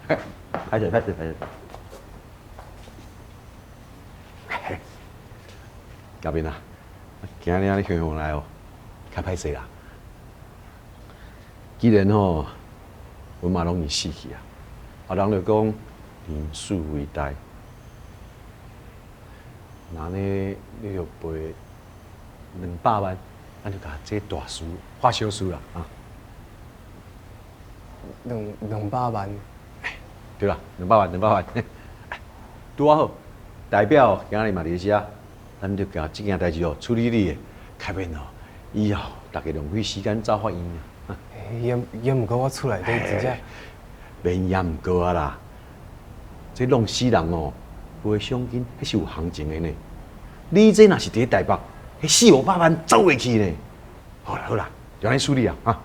歹勢歹勢歹勢。嘉賓啊，今日按呢雄雄來哦，較歹勢啦。既然吼，阮媽攏已死去啊，啊人就講人死為大，那呢你就賠兩百萬，咱就共這大事化小事啦啊。兩百萬？對啦，兩百萬，兩百萬。拄仔好，代表今日嘛佇遮，咱就共這件代誌哦處理你的，較免哦，以後大家浪費時間走法院啊。也毋過我厝內底真正免也毋過啊啦，這弄死人哦，賠賞金，彼是有行情的呢。你這若是佇咧台北，彼四五百萬走袂去呢。好啦好啦，就按呢處理啊，哈。